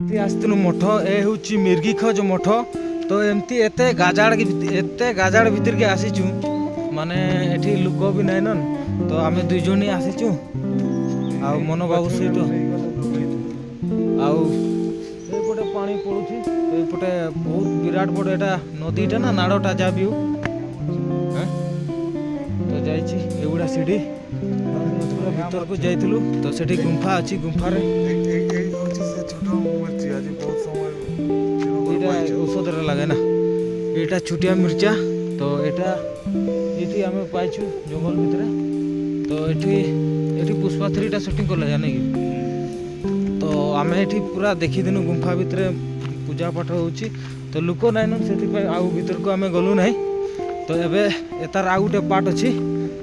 ଆସିଥିଲୁ ମଠ। ଏ ହେଉଛି ମିର୍ଗିଖୋଜ ମଠ। ତ ଏମିତି ଏତେ ଗାଜାଡ଼, ଏତେ ଗାଜାଡ଼ ଭିତରକେ ଆସିଛୁ, ମାନେ ଏଠି ଲୋକ ବି ନାଇଁନନ୍। ତ ଆମେ ଦୁଇ ଜଣ ହିଁ ଆସିଛୁ ଆଉ ମନ ବାବୁ ସହିତ। ଆଉ ସେଇପଟେ ପାଣି ପଡ଼ୁଛି। ଏଇପଟେ ବହୁତ ବିରାଟ ବଡ଼ ଏଇଟା ନଦୀଟା ନା ନାଳଟା, ଯାହା ବି ହଉ। ତ ଯାଇଛି ଏଗୁଡ଼ା ସିଢ଼ି ପୁରା ଭିତରକୁ ଯାଇଥିଲୁ। ତ ସେଠି ଗୁମ୍ଫା ଅଛି, ଗୁମ୍ଫାରେ ଏଇ ହେଉଛି ସେ ଛୋଟ ମିର୍ଚି, ଆଜି ବହୁତ ସମୟ ଏଇଟା ଔଷଧରେ ଲାଗେ ନା, ଏଇଟା ଛୋଟିଆ ମିର୍ଚା। ତ ଏଇଟା ଏଇଠି ଆମେ ପାଇଛୁ ଜଙ୍ଗଲ ଭିତରେ। ତ ଏଠି ପୁଷ୍ପା 3ଟା ସୁଟିଂ କଲା ଜାଣିକି। ତ ଆମେ ଏଠି ପୁରା ଦେଖିଦିନୁ, ଗୁମ୍ଫା ଭିତରେ ପୂଜା ପାଠ ହେଉଛି। ତ ଲୋକ ନାଇଁନ, ସେଥିପାଇଁ ଆଉ ଭିତରକୁ ଆମେ ଗଲୁ ନାହିଁ। ତ ଏବେ ଏତାର ଆଉ ଗୋଟେ ପାର୍ଟ ଅଛି,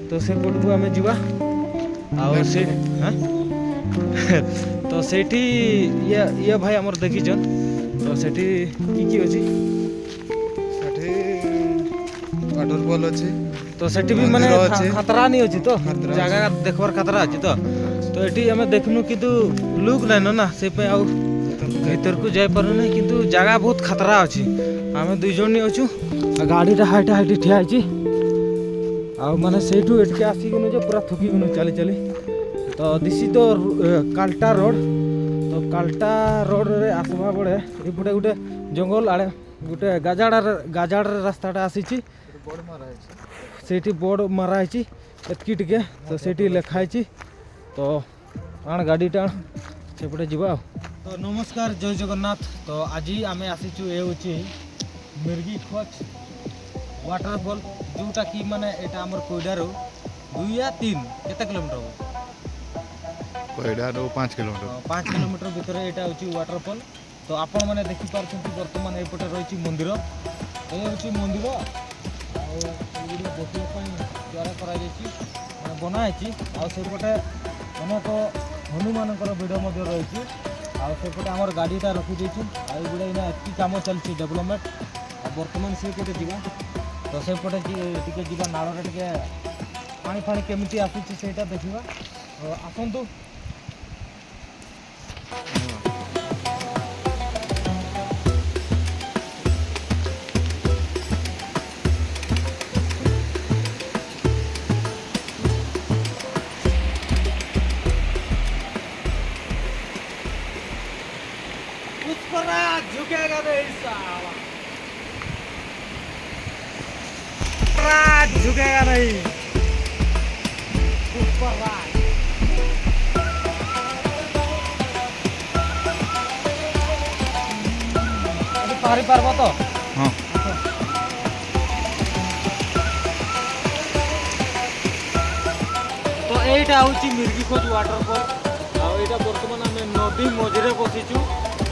ତ ସେପଟକୁ ଆମେ ଯିବା। ଆଉ ସେ ତ ସେଇଠି ଇଏ ଭାଇ ଆମର ଦେଖିଛନ୍। ତ ସେଠି କି କି ଅଛି? ସେଠି ୱାଟରଫଲ୍ ଅଛି। ତ ସେଠି ବି ମାନେ ମନ୍ଦିର ଅଛି। ଖତରା ନି ଅଛି ତ? ଖତରା ଅଛି। ଜାଗା ଦେଖବାର ଖତରା ଅଛି। ତ ଏଠି ଆମେ ଦେଖିନୁ, କିନ୍ତୁ ଲୁକ୍ ନାଇଁନ ନା, ସେଇପାଇଁ ଆଉ ଭିତରକୁ ଯାଇପାରୁନି। କିନ୍ତୁ ଜାଗା ବହୁତ ଖତରା ଅଛି। ଆମେ ଦୁଇ ଜଣ ହିଁ ଅଛୁ ଆଉ ଗାଡ଼ିଟା ହାଇଟା ହାଇଟି ଠିଆ ହେଇଛି। ଆଉ ମାନେ ସେଇଠୁ ଏଠିକି ଆସିଗନୁ ଯେ ପୁରା ଥକିଗନୁ ଚାଲି ଚାଲି। ତ this is the Kalta road. ତ କାଲଟା ରୋଡ଼ରେ ଆସିବା ବେଳେ ଏପଟେ ଗୋଟେ ଜଙ୍ଗଲ ଆଡ଼େ ଗୋଟେ ଗାଜାଡ଼ରେ ରାସ୍ତାଟା ଆସିଛି। ବୋର୍ଡ ମାରା ହେଇଛି। ସେଇଠି ବୋର୍ଡ଼ ମାରା ହେଇଛି ଏତିକି ଟିକେ, ତ ସେଇଠି ଲେଖା ହେଇଛି। ତ ଆଣ ଗାଡ଼ିଟା ଆଣ, ସେପଟେ ଯିବା। ଆଉ ତ ନମସ୍କାର, ଜୟ ଜଗନ୍ନାଥ। ତ ଆଜି ଆମେ ଆସିଛୁ, ଏ ହେଉଛି ମିର୍ଗି ଖୋଜ ୱାଟରଫଲ୍, ଯେଉଁଟାକି ମାନେ ଏଇଟା ଆମର କୋଇଡ଼ାରୁ 2 ୟା 3 କେତେ କିଲୋମିଟର ହେବ? କୋଇଡ଼ାରୁ 5 କିଲୋମିଟର। 5 କିଲୋମିଟର ଭିତରେ ଏଇଟା ହେଉଛି ୱାଟରଫଲ୍। ତ ଆପଣମାନେ ଦେଖିପାରୁଛନ୍ତି, ବର୍ତ୍ତମାନ ଏପଟେ ରହିଛି ମନ୍ଦିର। ଏ ହେଉଛି ମନ୍ଦିର ଆଉ ଏଗୁଡ଼ିକ ବସିବା ପାଇଁ ଦ୍ୱାର କରାଯାଇଛି, ମାନେ ବନା ହେଇଛି। ଆଉ ସେପଟେ ଅନେକ ହନୁମାନଙ୍କର ଭିଡ଼ ମଧ୍ୟ ରହିଛି। ଆଉ ସେପଟେ ଆମର ଗାଡ଼ିଟା ରଖିଦେଇଛୁ। ଆଉ ଏଗୁଡ଼ା ଏଇନା ଏତିକି କାମ ଚାଲିଛି ଡେଭଲପମେଣ୍ଟ। ଆଉ ବର୍ତ୍ତମାନ ସେପଟେ ଯିବା। ତ ସେପଟେ ଟିକେ ଯିବା, ନାଳରେ ଟିକେ ପାଣି ଫାଣି କେମିତି ଆସୁଛି ସେଇଟା ଦେଖିବା। ତ ଆସନ୍ତୁ। पुष्पराज झुकेगा नहीं साला, राज झुकेगा नहीं पुष्पराज। ପାରି ପାରବ ତ? ହଁ। ତ ଏଇଟା ହେଉଛି ମିର୍ଗିଖୋଜ ୱାଟରଫଲ୍। ଆଉ ଏଇଟା ବର୍ତ୍ତମାନ ଆମେ ନଦୀ ମଝିରେ ବସିଛୁ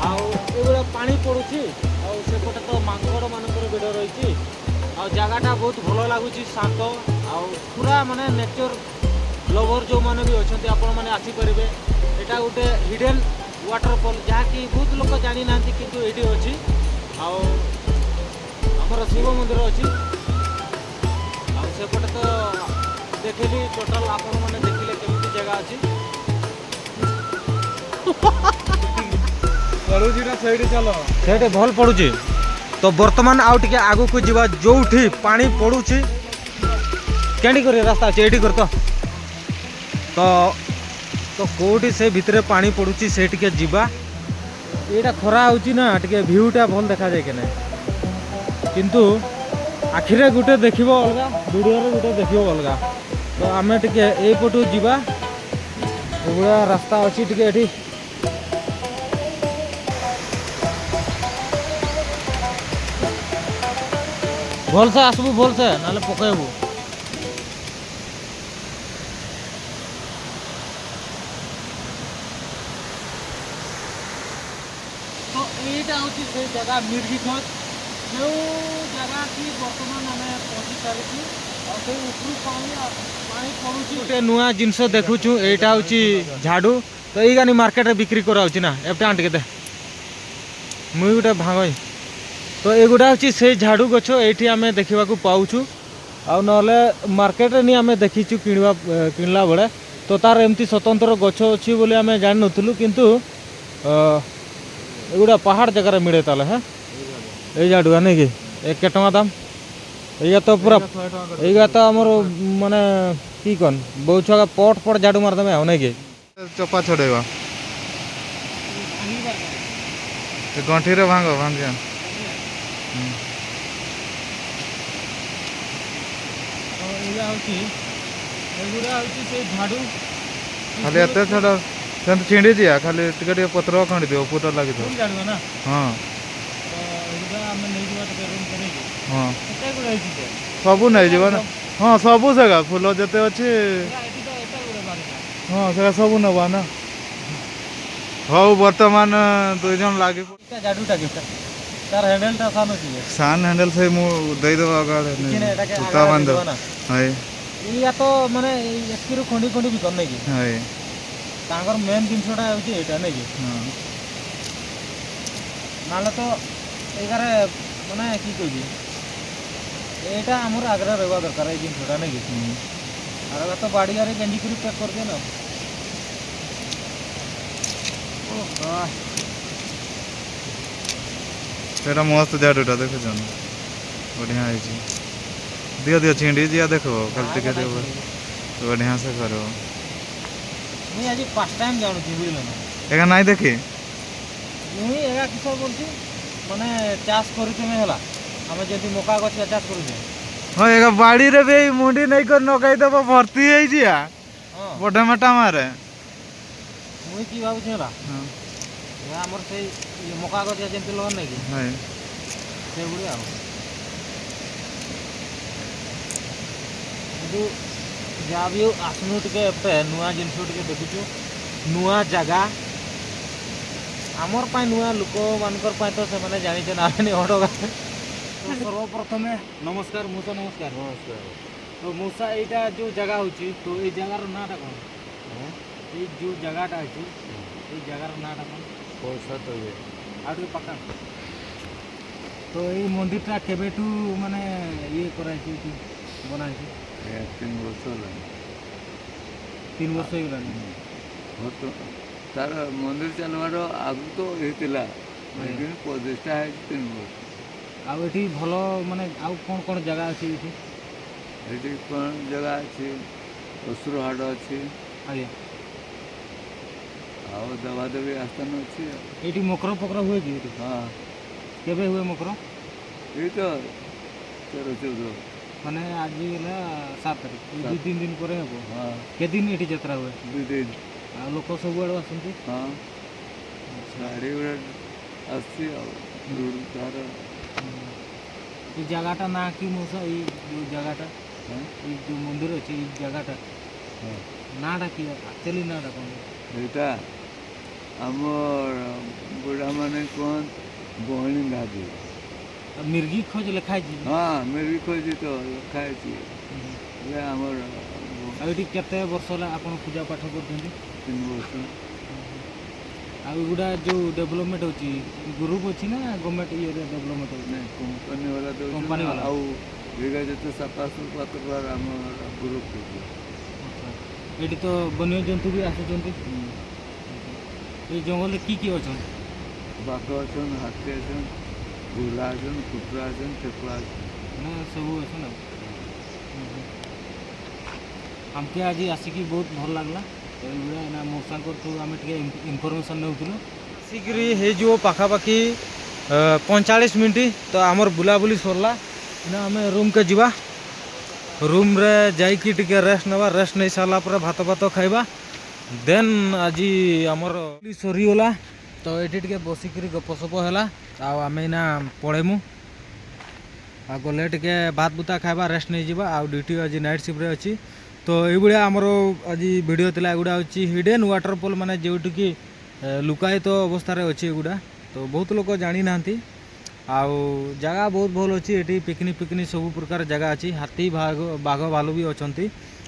ଆଉ ଏଇଭଳିଆ ପାଣି ପଡ଼ୁଛି। ଆଉ ସେପଟେ ତ ମାଙ୍କଡ଼ ମାନଙ୍କର ଭିଡ଼ ରହିଛି। ଆଉ ଜାଗାଟା ବହୁତ ଭଲ ଲାଗୁଛି, ଶାନ୍ତ ଆଉ ପୁରା ମାନେ ନେଚର ଲଭର ଯେଉଁମାନେ ବି ଅଛନ୍ତି, ଆପଣମାନେ ଆସିପାରିବେ। ଏଇଟା ଗୋଟେ ହିଡେନ୍ ୱାଟରଫଲ୍, ଯାହାକି ବହୁତ ଲୋକ ଜାଣିନାହାନ୍ତି, କିନ୍ତୁ ଏଇଠି ଅଛି। ଆଉ ଆମର ଶିବ ମନ୍ଦିର ଅଛି। ଆଉ ସେପଟେ ତ ଦେଖିଲି, ଟୋଟାଲ ଆପଣମାନେ ଦେଖିଲେ କେମିତି ଜାଗା ଅଛି। ପଡୁଛି ନା, ସେଇଠି ଚାଲ। ସେଇଠି ଭଲ ପଡ଼ୁଛି। ତ ବର୍ତ୍ତମାନ ଆଉ ଟିକେ ଆଗକୁ ଯିବା, ଯୋଉଠି ପାଣି ପଡ଼ୁଛି। କେଣି କରି ରାସ୍ତା ଅଛି ଏଇଠି କରି। ତ କୋଉଠି ସେ ଭିତରେ ପାଣି ପଡ଼ୁଛି, ସେ ଟିକେ ଯିବା। ଏଇଟା ଖରା ହେଉଛି ନା, ଟିକେ ଭିଉଟା ଭଲ ଦେଖାଯାଏ କେନେ, କିନ୍ତୁ ଆଖିରେ ଗୋଟେ ଦେଖିବ ଅଲଗା, ଭିଡ଼ିଓରେ ଗୋଟେ ଦେଖିବ ଅଲଗା। ତ ଆମେ ଟିକେ ଏଇପଟୁ ଯିବା। ଏଭଳିଆ ରାସ୍ତା ଅଛି ଟିକେ ଏଠି। ଭଲସେ ଆସିବୁ, ଭଲସେ, ନହେଲେ ପକେଇବୁ। ତ ଏଇଟା ହେଉଛି ସେଇ ଜାଗା ମିର୍ଗିଖୋଜ, ଯେଉଁ ଜାଗା କି ବର୍ତ୍ତମାନ ଆମେ ପହଞ୍ଚି ସାରିଛୁ। ଆଉ ସେଇ ଉପରୁ ପାଣି ପଡ଼ୁଛି। ଗୋଟେ ନୂଆ ଜିନିଷ ଦେଖୁଛୁ, ଏଇଟା ହେଉଛି ଝାଡ଼ୁ। ତ ଏଇ ଗାନି ମାର୍କେଟରେ ବିକ୍ରି କରାହେଉଛି ନା? ଏଟା ଆଣ ଟିକେ ଦେ, ମୁଇଁ ଗୋଟେ ଭାଙ୍ଗଇ। ତ ଏଗୁଡ଼ା ହେଉଛି ସେଇ ଝାଡ଼ୁ ଗଛ, ଏଇଠି ଆମେ ଦେଖିବାକୁ ପାଉଛୁ। ଆଉ ନହେଲେ ମାର୍କେଟରେ ନି ଆମେ ଦେଖିଛୁ କିଣିବା, କିଣିଲା ବେଳେ। ତ ତାର ଏମିତି ସ୍ୱତନ୍ତ୍ର ଗଛ ଅଛି ବୋଲି ଆମେ ଜାଣିନଥିଲୁ, କିନ୍ତୁ ଏଗୁଡ଼ା ପାହାଡ଼ ଜାଗାରେ ମିଳେ ତାହେଲେ। ହେ, ଏଇ ଝାଡ଼ୁଆ ନାଇଁ କି? ଏ କେତେ ଟଙ୍କା ଦାମ ଏଇଗା ତ ପୁରା? 100 ଟଙ୍କା। ଏଇଗା ତ ଆମର ମାନେ କି କନ୍ ବହୁ ଛୁଆ ପଟ ପଟ ଝାଡ଼ୁ ମାରିଦେବେ ଆଉ, ନାଇଁ କି? ଚୋପା ଛଡ଼େଇବା। ଏ ଗଣ୍ଠିରେ ଭାଙ୍ଗ, ଭାଙ୍ଗିଆ। ତ ଏଇଗା ହେଉଛି, ଏଗୁଡ଼ା ହେଉଛି ସେଇ ଝାଡ଼ୁ। ଖାଲି ଏତେ ଛଡ଼ା, ସେମିତି ଛିଣ୍ଡିଛି, ଖାଲି ଟିକେ ଟିକେ ପତ୍ର ଖଣ୍ଡି ଦିଅ, ପୁରା ଲାଗିଥିବ। ଫୁଲ୍ ଝାଡ଼ୁଆ ନା? ହଁ। ତ ଏଗୁଡ଼ା ଆମେ ନେଇଯିବା ଟିକେ ରୁମ୍ ନେଇକି। ହଁ। କେତେ ଗୁଡ଼ା ହେଇଛି ଯେ? ସବୁ ନେଇଯିବ ନା? ହଁ, ସବୁ ଜାଗା ଫୁଲ ଯେତେ ଅଛି। ଏଠି ତ ଏତେ ଗୁଡ଼ା ବାହାରିଲା। ହଁ, ସେଟା ସବୁ ନେବା ନା। ହଉ, ବର୍ତ୍ତମାନ ଦୁଇ ଜଣ ଲାଗି ଏଇଟା ଝାଡ଼ୁଟା କେତେ? ତାର ହ୍ୟାଣ୍ଡେଲଟା ସାନ ଅଛି ଯେ। ସାନ୍ ହ୍ୟାଣ୍ଡେଲ ସେଇ ମୁଁ ଦେଇଦେବା ଆଗଆଡ଼େ। କିଛି ନାହିଁ, ଏଟାକେ ସୂତା ଆଗଆଡ଼େ ବାନ୍ଧିଦେବା। ଦେଇଦେବା ନା। ହଇ। ଏଇଆ ତ ମାନେ ଏଇ ଏତିକିରୁ ଖଣ୍ଡି ଖଣ୍ଡି ବିକନ ନାଇଁ କି? ହଇ। ତାଙ୍କର ମେନ୍ ଜିନିଷଟା ହେଉଛି ଏଇଟା, ନାଇଁ କି? ହଁ। ନହେଲେ ତ ଏଇଗାରେ ମାନେ କି କହିବି, ଏଇଟା ଆମର ଆଗରେ ରହିବା ଦରକାର ଏଇ ଜିନିଷଟା, ନାଇଁ କି? ଆର ତ ବାଡ଼ିଆରେ ଗେଞ୍ଜି କରି ପ୍ୟାକ୍ କରିଦିଅ ନା। ଓହୋ। ସେଇଟା ମସ୍ତ ଝାଡ଼ୁଟା ଦେଖୁଛ ନା? ବଢ଼ିଆ ହେଇଛି। ଦିଅ ଦିଅ, ଛିଣ୍ଡି ଯିଆ ଦେଖିବ ଖାଲି ଟିକେ ଟିକେ। ବଢ଼ିଆ ସେ କରିବ। ମୁଇଁ ଆଜି ଫାର୍ଷ୍ଟ ଟାଇମ୍ ଜାଣୁଛି, ବୁଝିଲ ନା? ଏକା ନାଇଁ ଦେଖି। ମୁଇଁ ଏଗା କିସ ବୋଲছি, ମାନେ ଚାଷ କରୁଛୁ ହେଲା, ଆମେ ଯଦି ମକା ଗଛ ଚାଷ କରୁଛେ। ହଁ, ଏକା ବାଡ଼ିରେ ବି ଏଇ ମୁଣ୍ଡି ନେଇକରି ନଗେଇଦବ, ଭର୍ତ୍ତି ହେଇଛି ଆ। ବଢ଼େ ମେଟା ମାରେ। ମୁଇଁ କି ଭାବୁଛି ହେଲା, ଏ ଆମର ସେଇ ଇଏ ମକା ଗଛ ଯେମିତି ଲଗନ୍ ନାଇଁ କି, ସେଇଭଳି। ଆଉ କିନ୍ତୁ ଯାହା ବି ହଉ, ଆସନୁ ଟିକେ ଏବେ ନୂଆ ଜିନିଷ ଟିକେ ଦେଖୁଛୁ, ନୂଆ ଜାଗା ଆମର ପାଇଁ ନୂଆ, ଲୋକମାନଙ୍କର ପାଇଁ ତ ସେମାନେ ଜାଣିଛନ୍। ଆମେ ଅଡଗା। ତ ସର୍ବପ୍ରଥମେ ନମସ୍କାର ମଉସା, ନମସ୍କାର। ନମସ୍କାର। ତ ମଉସା, ଏଇଟା ଯୋଉ ଜାଗା ହଉଛି, ତ ଏଇ ଜାଗାର ନାଁଟା କ'ଣ? ଏଇ ଯୋଉ ଜାଗାଟା ଅଛି, ଏଇ ଜାଗାର ନାଁଟା କ'ଣ? ପଇସା ତ ଇଏ। ଆଉ ଟିକେ ପାଖା। ତ ଏଇ ମନ୍ଦିରଟା କେବେଠୁ ମାନେ ଇଏ କରାହେଇଛି, ଏଇଠି ବନା ହେଇଛି? 3 ବର୍ଷ ହେଲାଣି। 3 ବର୍ଷ ହେଇଗଲାଣି। ତାର ମନ୍ଦିର ଚାଲିବାର ଆଗରୁ ତ ହେଇଥିଲା, କିନ୍ତୁ ପ୍ରତିଷ୍ଠା ହେଇଛି 3 ବର୍ଷ। ଆଉ ଏଠି ଭଲ ମାନେ ଆଉ କ'ଣ କ'ଣ ଜାଗା ଅଛି ଏଇଠି? ଏଠି କ'ଣ ଜାଗା ଅଛି, ଅସୁରହାଟ ଅଛି। ଆଉ ଦେବାଦେବୀ ଆସ୍ଥାନ ଅଛି ଆଉ। ଏଇଠି ମକର ଫକର ହୁଏ କି ଏଇଠି? ହଁ। କେବେ ହୁଏ ମକର? ଏଇ ତ 13, 14। ମାନେ ଆଜି ହେଲା 7 ତାରିଖ, ଏଇ 2-3 ଦିନ ପରେ ହେବ? ହଁ। କେତେ ଦିନ ଏଠି ଯାତ୍ରା ହୁଏ? 2 ଦିନ। ଆଉ ଲୋକ ସବୁଆଡ଼ୁ ଆସନ୍ତି? ହଁ, ଗାଡ଼ି ଗୁଡ଼ା ଆସୁଛି ଆଉ ରୋଡ଼ ତାର। ଏଇ ଜାଗାଟା ନାଁ କି ମଉସା? ଏଇ ଯୋଉ ଜାଗାଟା, ଏଇ ଯୋଉ ମନ୍ଦିର ଅଛି, ଏଇ ଜାଗାଟା ନାଁଟା କି, ଆକ୍ଚୁଆଲି ନାଁଟା କ'ଣ? ଏଇଟା ଆମର ବୁଢ଼ାମାନେ କୁହନ୍ତି ବହଣୀ ଘାଟି। ଆଉ ମିର୍ଗି ଖୋଜ ଲେଖା ହେଇଛି। ହଁ, ମିର୍ଗି ଖୋଜି ତ ଲେଖା ହେଇଛି, ହେଲେ ଆମର ଆଉ ଏଠି କେତେ ବର୍ଷ ହେଲା ଆପଣ ପୂଜା ପାଠ କରୁଛନ୍ତି? 3 ବର୍ଷ। ଆଉ ଏଗୁଡ଼ା ଯୋଉ ଡେଭଲପମେଣ୍ଟ ହେଉଛି, ଗ୍ରୁପ୍ ଅଛି ନା ଗଭର୍ଣ୍ଣମେଣ୍ଟ ଇଏରେ ଡେଭଲପମେଣ୍ଟ ହେଉଛି? ନାଇଁ, କମ୍ପାନୀ ବାଲା କମ୍ପାନୀ ଦେଉଛନ୍ତି। ବାଲା। ଆଉ ଏଇଟା ଯେତେ ସଫା ସୁଫା ଆମର ଗ୍ରୁପ୍ ହେଇଛି। ଆଚ୍ଛା, ଏଠି ତ ବନ୍ୟଜନ୍ତୁ ବି ଆସୁଛନ୍ତି। ଏଇ ଜଙ୍ଗଲରେ କି କି ଅଛନ୍ତି? ବାଘ ଅଛନ୍, ହାତୀ ଅଛନ୍, ଘୋଡ଼ା ଅଛନ୍, କୁକୁର ଅଛନ୍, ଠେକୁଆ ଅଛନ୍। ମାନେ ସବୁ ଅଛନ୍। ଆଉ ଆମକେ ଆଜି ଆସିକି ବହୁତ ଭଲ ଲାଗିଲା। ତ ଏଇଭଳିଆ ଏଇନା ମଉସାଙ୍କଠୁ ଆମେ ଟିକେ ଇନଫର୍ମେସନ୍ ନେଉଥିଲୁ। ଆସିକିରି ହେଇଯିବ ପାଖାପାଖି 45 ମିନିଟ୍। ତ ଆମର ବୁଲାବୁଲି ସରିଲା, ଏଇନା ଆମେ ରୁମ୍କେ ଯିବା। ରୁମ୍ରେ ଯାଇକି ଟିକେ ରେଷ୍ଟ ନେବା। ରେଷ୍ଟ ନେଇ ସାରିଲା ପରେ ଭାତ ଭାତ ଖାଇବା। ଦେନ୍ ଆଜି ଆମର ସରିଗଲା। ତ ଏଇଠି ଟିକେ ବସିକିରି ଗପସପ ହେଲା, ଆଉ ଆମେ ଏଇନା ପଳେଇମୁ। ଆଉ ଗଲେ ଟିକେ ଭାତ ବୁତା ଖାଇବା, ରେଷ୍ଟ ନେଇଯିବା। ଆଉ ଡ୍ୟୁଟି ଆଜି ନାଇଟ୍ ସିଫ୍ଟରେ ଅଛି। ତ ଏଇଭଳିଆ ଆମର ଆଜି ଭିଡ଼ିଓ ଥିଲା। ଏଗୁଡ଼ା ହେଉଛି ହିଡେନ୍ ୱାଟରଫଲ୍, ମାନେ ଯେଉଁଠିକି ଲୁକାୟିତ ଅବସ୍ଥାରେ ଅଛି ଏଗୁଡ଼ା। ତ ବହୁତ ଲୋକ ଜାଣିନାହାନ୍ତି। ଆଉ ଜାଗା ବହୁତ ଭଲ ଅଛି ଏଠି। ପିକନିକ୍ ଫିକନିକ୍ ସବୁ ପ୍ରକାର ଜାଗା ଅଛି। ହାତୀ, ବାଘ, ବାଘ ଭାଲୁ ବି ଅଛନ୍ତି।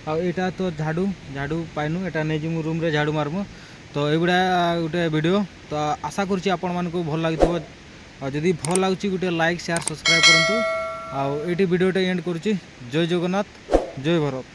ଆଉ ଏଇଟା ତ ଝାଡ଼ୁ, ଝାଡ଼ୁ ପାଇନୁ, ଏଇଟା ନେଇଯିମୁ ରୁମ୍ରେ ଝାଡ଼ୁ ମାରମୁ। ତ ଏଇଗୁଡ଼ା ଗୋଟେ ଭିଡ଼ିଓ। ତ ଆଶା କରୁଛି ଆପଣମାନଙ୍କୁ ଭଲ ଲାଗିଥିବ। ଆଉ ଯଦି ଭଲ ଲାଗୁଛି, ଗୋଟେ ଲାଇକ୍, ସେୟାର, ସବସ୍କ୍ରାଇବ୍ କରନ୍ତୁ। ଆଉ ଏଇଠି ଭିଡ଼ିଓଟା ଏଣ୍ଡ କରୁଛି। ଜୟ ଜଗନ୍ନାଥ, ଜୟ ଭାରତ।